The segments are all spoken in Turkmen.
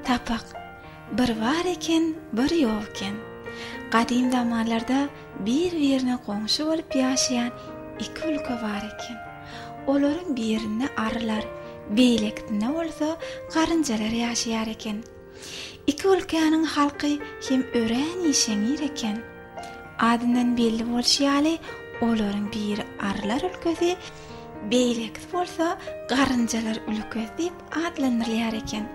Sapak, Bir bar eken, bir ýok eken. Gadym zamanlarda bir-birine goňşy bolup ýaşaýan iki ülke bar eken. Olaryň birinde arylar, beýlekisinde bolsa garynjalar ýaşaýar eken. Iki ülkäniň halky hem örän işeňňir eken. Adyndan belli bolşy ýaly, olaryň biri arylar ülkesi, beýlekisi bolsa garynjalar ülkesi diýip atlandyrylýar eken.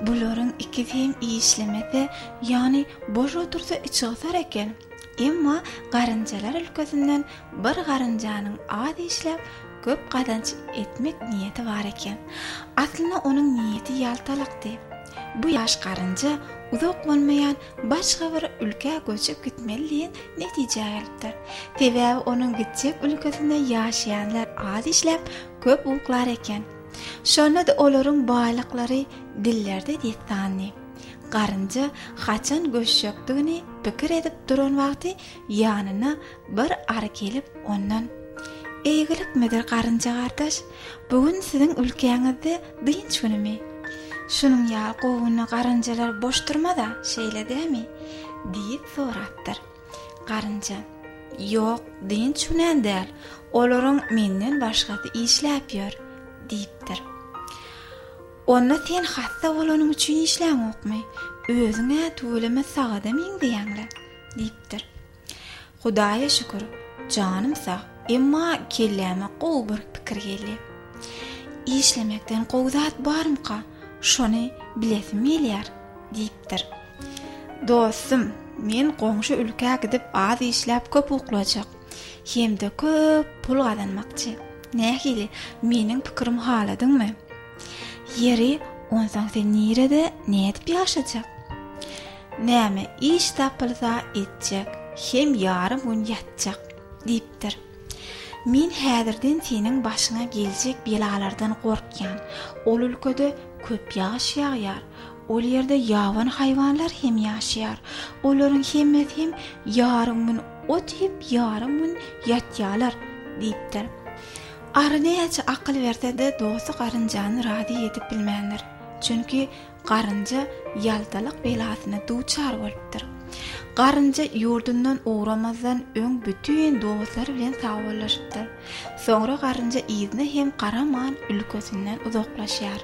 Bularyň ikisi hem işlemese, ýagny boş otursa içi gysar eken. Emma garynjalar ülkesinden bir garynjanyň az işläp, köp gazanç etmek niýeti bar eken. Aslynda onuň niýeti ýaltalykdy. Bu ýaş garynja uzak bolmaýan başga bir ülkä göçüp gitmeli diýen netijä gelipdir. Sebäbi onuň gitjek ülkesinde ýaşaýanlar az işläp, köp uklar eken. Şonda-da olaryň baýlyklary dillerde dessandy. Garynja haçan göçjekdigini pikir edip duran wagty ýanyna bir ary gelip ondan, Eýgilikmidir garynja gardaş, bu gün siziň ülkäňizde dynç günümi? Şunuň ýaly gowy günde garynjalar boş durmaz-a, şeýle dämi? diýip sorapdyr. Garynja, Ýok, dynç günem däl, olaryň menden başgasy işläp ýör, diýipdir. Onda sen hassa bolanyň üçin işläňokmy? Özüň-ä tüweleme sagada meňzeýäň-le, diýipdir. Hudaýa şükür, janym sag, emma kelläme gowy bir pikir geldi. Işlemekden gowy zat barmyka, şony bilesim gelýär, diýipdir. Dostum, men goňşy ülkä gidip az işläp köp uklajak hem-de köp pul gazanmakçy. Nähili, meniň pikirimi haladyňmy? Ýeri, onsoň sen nirede, nädip ýaşajak? Näme, iş tapylsa etjek, hem ýarym gün ýatjak, diýipdir. Men häzirden seniň başyňa geljek belalardan gorkýan. Ol ülkede köp ýagyş ýagýar. Ol ýerde ýabany haýwanlar hem ýaşaýar. Olaryň hemmesi hem ýarym gün ot iýip, ýarym gün ýatýarlar, diýipdir. Ary näçe akyl berse-de, dosty garynjany razy edip bilmändir. Çünki Garynja ýaltalyk belasyna duçar bolupdyr. Garynja ýurdundan ugramazdan öň bütin dostlary bilen sagbollaşypdyr. Soňra garynja yzyna hem garaman ülkesinden uzaklaşýar.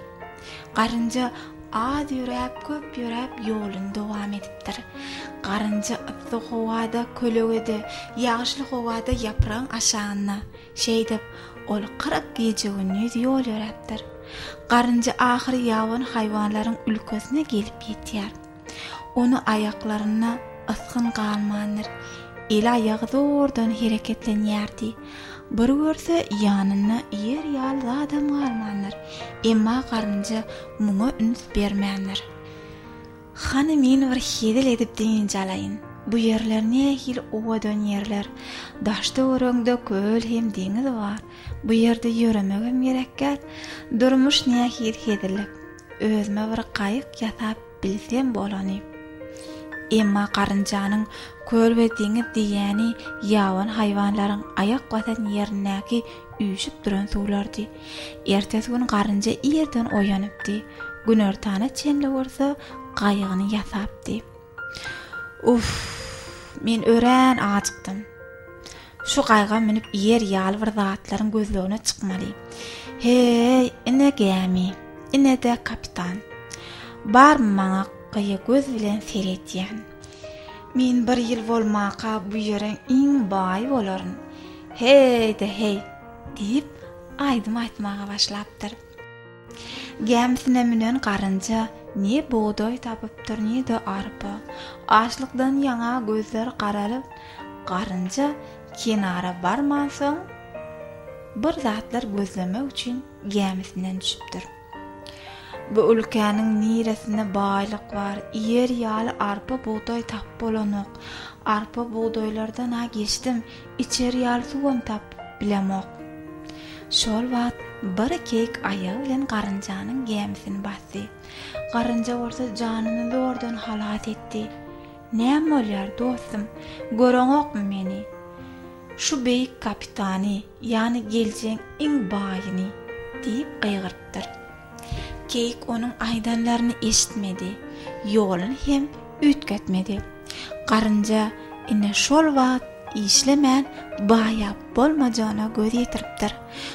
Garynja az ýöräp, köp ýöräp ýoluny dowam edipdir. Garynja yssy howada kölegede, ýagyşly howada ýapragyň aşagynda, Şeýdip, ol 40 gije-gündiz ýol ýöräpdir. Garynja ahyry ýabany haýwanlaryň ülkesine gelip ýetýär. Ony aýaklarynda ysgyn galmandyr. Eli-aýagy zordan hereketlenýärdi. Bir görse, ýanynda iýer ýaly zadam galmandyr. Emma garynja muňa üns bermändir. Hany men bir hezil edip dynç alaýyn. Bu ýerler nähili owadan ýerler. Daş-töweregiňde köl hem deňiz bar. Bu ýerde ýöremegem gerekgäl. Durmuş nähili hezillik. Özüme bir gaýyk ýasap bilsem bolany. Emma garynjanyň köl we deňiz diýýäni ýabany haýwanlaryň aýak basan ýerindäki üýşüp duran suwlardy. Ertesi gün garynja irden oýanypdy. Günortana çenli bolsa gaýygyny ýasapdy. Uff, men örän ajykdym. Şu gaýyga münüp iýer ýaly bir zatlaryň gözlegine çykmaly. Heý, ine gämi, ine-de kapitan. Barmy maňa gyýa göz bilen seredýän? Men bir ýyl bolmaka bu ýeriň iň baýy bolaryn. Heý-de-heý! Diýip, aýdym aýtmaga başlapdyr. Gämisine münen garynja ne bugdaý tapypdyr, ne-de arpa. Açlykdan ýaňa gözleri garalyp, garynja kenara barmansoň, bir zatlar gözlemek üçin gämisinden düşüpdir. Bu ülkäniň niresinde baýlyk bar, iýer ýaly arpa-bugdaý tapyp bolanok. Arpa-bugdaýlardan-a geçdim, Içer ýaly suwam tapyp bilemok. Şol wagt bir keýik aýagy bilen garynjanyň gämisini basdy. Garynja bolsa janyny zordan halas etdi. Näme bolýar, dostum, göreňokmy meni? Şu beýik kapitany, ýagny geljegiň iň baýyny! diýip gygyrypdyr. Keýik onuň aýdanlaryny eşitmedi. Ýoluny hem üýtgetmedi. Garynja ine şol wagt işlemän baýap bolmajagyna göz ýetiripdir.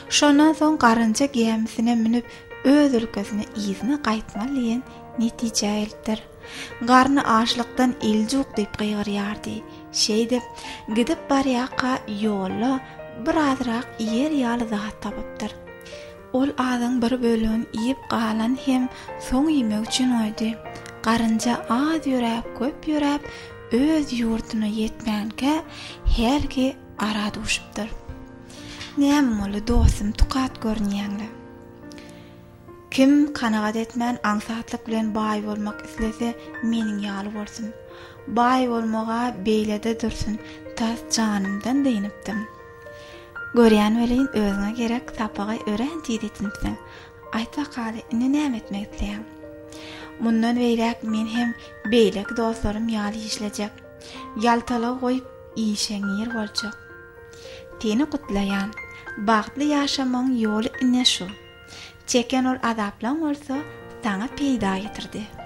Şondan soň garynja gämisine münüp öz ülkesine yzyna gaýtmaly diýen netijä gelipdir. Garny açlykdan eljuk diýip gygyrýardy. Şeýdip, gidip barýarka ýolda birazrak iýer ýaly zat tapypdyr. Ol azyň bir bölegini iýip galan hem soň iýmek üçin goýdy. Garynja az ýöräp, köp ýöräp, öz ýurduna ýetmänkä hälki ara duşupdyr. Näme boldy, dostum, tukat görünýäň-le? Kim kanagat etmän aňsatlyk bilen baý bolmak islese, meniň ýaly bolsun. Baý bolmag-a beýle-de dursun, tas janymdan dynypdym. Görýän welin özüňe gerek sapagy örän tiz edinipsiň. Aýt bakaly, indi näme etmek isleýäň? Mundan beýläk men hem beýleki dostlarym ýaly işlejek. Ýaltalygy goýup, işeňňir boljak. Seni gutlaýan. Bagtly ýaşamagyň ýoly ine şu. Çeken ol azaplaň bolsa saňa peýda getirdi.